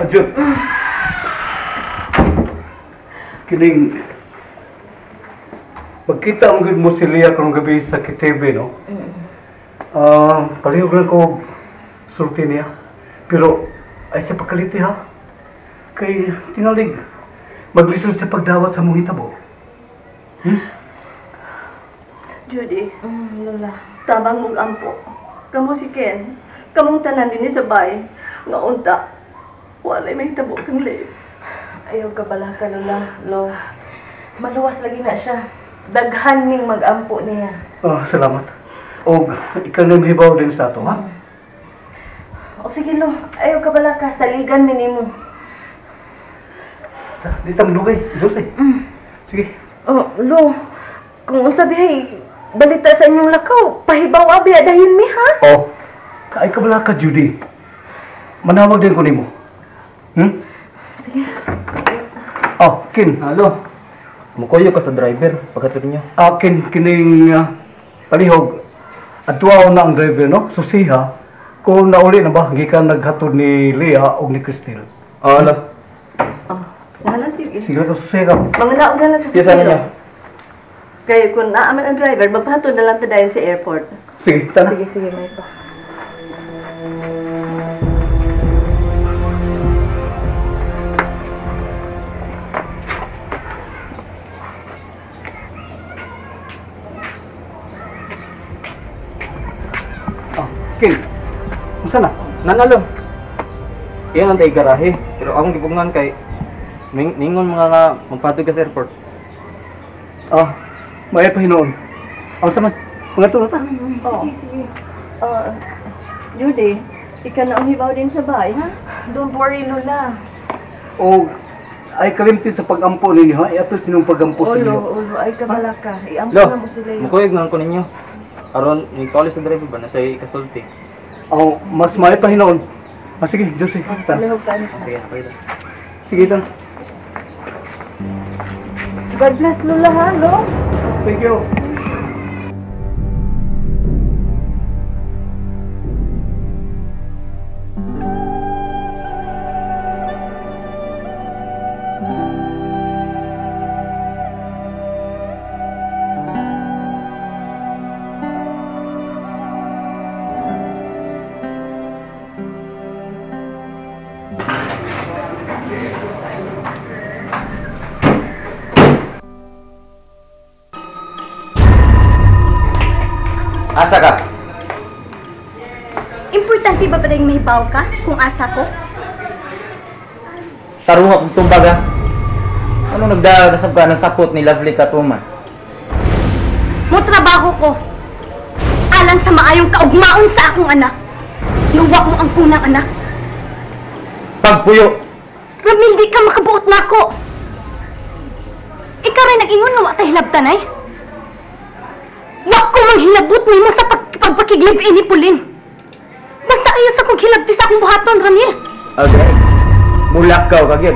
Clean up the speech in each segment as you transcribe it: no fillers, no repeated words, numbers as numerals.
Jud. Kining magkita ang gud mo si Leah karong gabi sa KTV, no? Palihog lang ko sulti niya. Pero ay sa pagkaliti ha. Kay tinalig maglisod sa pagdawat sa mong hitabo. Hmm? Judy, Lola. Tabang mong ampo. Kamo si Ken. Kamong tanan dinhi sa bay. Nga unta, walay mahitabo kang Leah. Ayaw ka bala ka, Lola. Lo, maluwas lagi na siya. Daghan ning mag-ampo niya. Oh, salamat. Og ikaw na mahibaw din sa ato, ha? O sige, Lo. Ayaw ka bala ka. Saligan mi nimo. Di ta madugay, Jose. Sige. Oh, Lo. Kung unsa bihay balita sa inyong lakaw, pahibaw abi dahin mi, ha? Oh, kaay ka bala ka, Judy. Manawag din ko nimo. Hmm? Sige. Oh, Kin. Halo. Mukuyo ka sa driver pagkatid niyo. Ah, Kin, kining palihog. Adtuaw na ang driver, no? Susiha. Kung nauli na ba, gikan naghatod ni Leah o ni Cristel. Oh, alo. Oh, wala, sige. Sige ka, susiha ka. Mga naog na lang sa Sige, sana niya. Kaya kung naaman ang driver, magpahatod na lang tayo sa airport. Sige, tara. Sige, sige, may pa. Kin, unsa na? Nanalo. Iyan ang tay garahe, pero akong gipugngan kay ningon mga nga magpatog ka sa airport. Ah, may pa hinuon. Ang sama, mga tulad ta. Sige, sige. Judy, ikaw na ang hibaw din sa bahay, ha? Don't worry, Lola. O, ay kalimti sa pag-ampo ninyo, ha? Iatol sinong pag-ampo sa inyo. Olo, olo, ay kabala ka. Iampo Lo, na mo sila yun. mukuyog na lang ko ninyo. Aron, nagpaulis sa driver ba? Nasa ikasulti. Oh, mas may pa hinuon. Ah, sige, Josie. Ta. Palihog ka niya. Sige, okay lang. Sige, ta. God bless, Lola, ha, Lo? Thank you. Asa ka? Importante ba pa rin may baw ka kung asa ko? Taruha kong tumbag, ha? Ano nagdarasab ka ng sapot ni Lovely Katuma? Mo trabaho ko. Alang sa maayong kaugmaon sa akong anak. Luwak mo ang punang anak. Pagpuyo! Ramil, di ka makabuot na ako. Ikaw rin nag-ingon nga wa tay hilabtan ay. Wa ko mang hilabot nimo sa pagpakiglive-in ni Pauline. Basta ayaw sa kong hilabti sa akong buhaton, Ramil. Okay. Mulakaw ka gyud.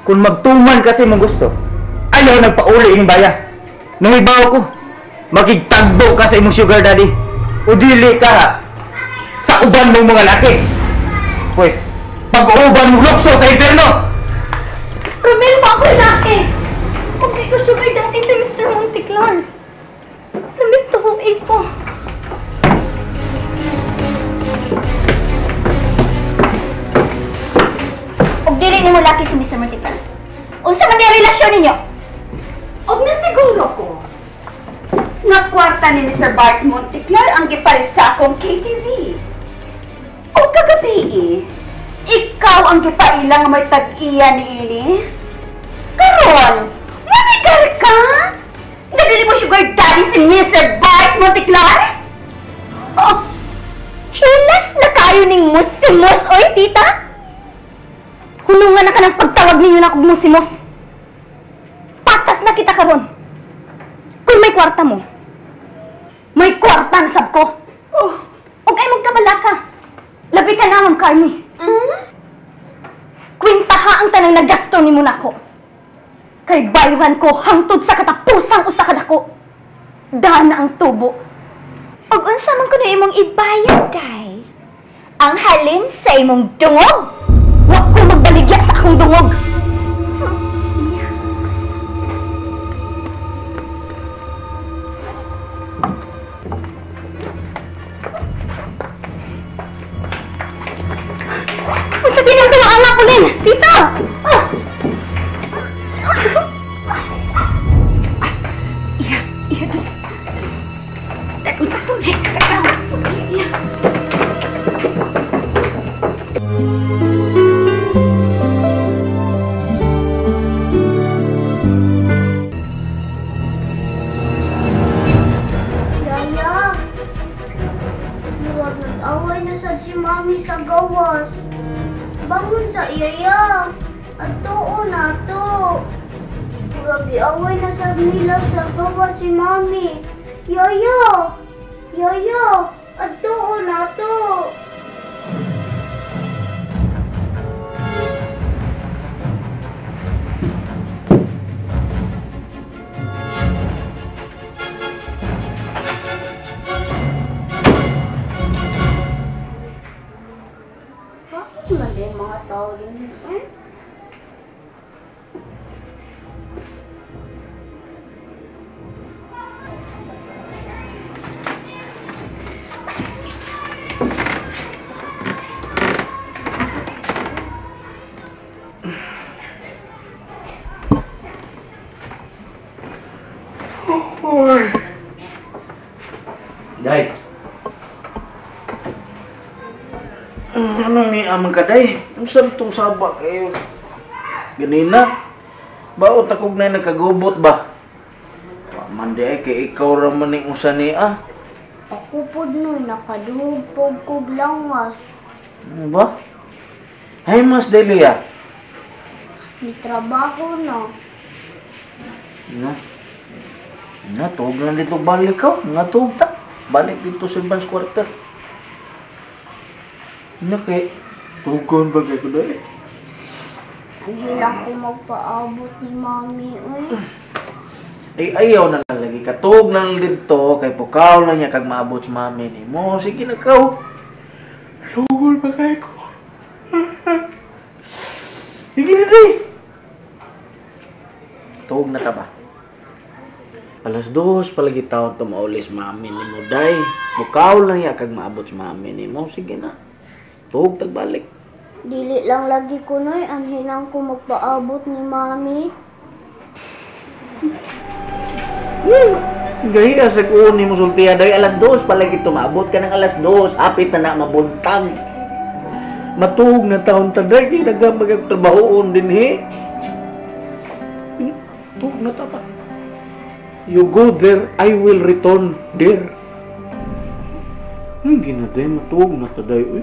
Kung magtuman kasi mong gusto, ayaw nagpauli ining baya. Nangibaw ko, makigtagbo ka sa imong sugar daddy. O dili ka sa uban mong mga laki. Pues, pag-uuban mong lukso sa impyerno! Ramil, pa ako laki! Kung di ko sugar daddy si Mr. Monteclar. Ramil, tuhuin ko. Og dili nimo laki si Mr. Monteclar. Unsa man ang relasyon ninyo? Og nasiguro ko nga kwarta ni Mr. Bart Monteclar ang gipalit sa akong KTV. Og kagabi ikaw ang gipailang nga may tag-iya niini. Karon, manigar ka? Nga dili mo sugar daddy si Mr. Bart Monteclar? Oh, hilas na kayo ning musimos, oy, tita? Hunungan na ka ng pagtawag ninyo na akong musimos. Patas na kita karon. Kung may kwarta mo, may kwarta na sab ko. Oh. Og ay magkabala ka. Labi ka na, Ma'am Carmi. Kwintaha ang tanang nagasto ni mo nako. Kay bayran ko hangtod sa katapusang usa ka dako. Dana ang tubo. Og unsa man kuno imong ibayad, day? Ang halin sa imong dungog. Wa ko magbaligya sa akong dungog. Unsa ginagawa ang Napolin? Tita! Iya, iya. Jessica, iya. Yaya, murag nag-away na sad si Mami sa gawas. Bangon sa iyaya, at tuo na to. Murag iaway na sad nila sa gawas si Mami. Yaya, Yaya, at tuo na to. Bakit man din mga tao rin eh? Day. Anong ni amang kaday? Unsa tong saba kayo? Ganina. Baot akog na nagkagubot ba? Wa man di ay kay ikaw ra man ning usa niya. Ako pod no nakaduhog kog langas. Ano ba? Hay mas Delia. Ni trabaho na. Na. Na tuog lang dito balik ka, nga tuog ta. Balik dito sa Advance Quarter. Na kay tugon ba kay kuday? Ang hilang ko magpaabot ni Mami uy. Ay ayaw na lang lagi katug na lang dito kay pukaw lang niya kag maabot sa mami nimo. Sige na kaw. Tugon ba kay ko? Sige na day. Tuog na ta ba? 2:00 palagi taon tumaulis mami nimo day. Bukaw lang niya kag maabot sa mami nimo. Sige na. Tuog tagbalik. Dili lang lagi ko noy, ang hinang ko magpaabot ni Mami. Gaya sa kuon nimo sultiya day 2:00 palagi tumabot ka ng 2:00, hapit na na mabuntag. Matuog na taon ta day kay nagmagtrabahoon dinhi. Tuog na ta ba? You go there, I will return there. Ginaday, matuog na taday, uy.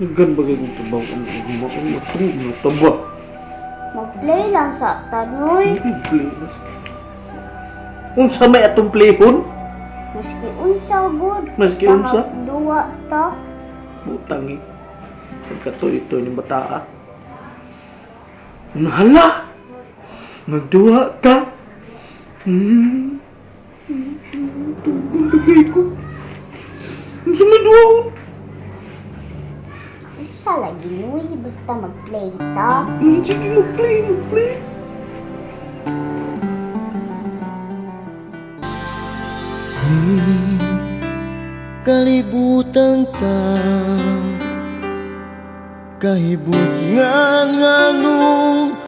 Naggan bagay kong trabaho, ang matuog na taba. Mag-play lang sa tanoy. Mag-play lang sa... Unsa may atong playhon? Maski unsa, good. Maski unsa? Duwa ta. Butang eh. Pagkatoy-toy ng bataa. Nahala! Nagduwa ta. Tugong tagay ko. Unsa may duwaon? Unsa lagi nuy, basta mag-play ta. Sige, mag-play, mag-play. Kalibutan ta kahibot nga nganong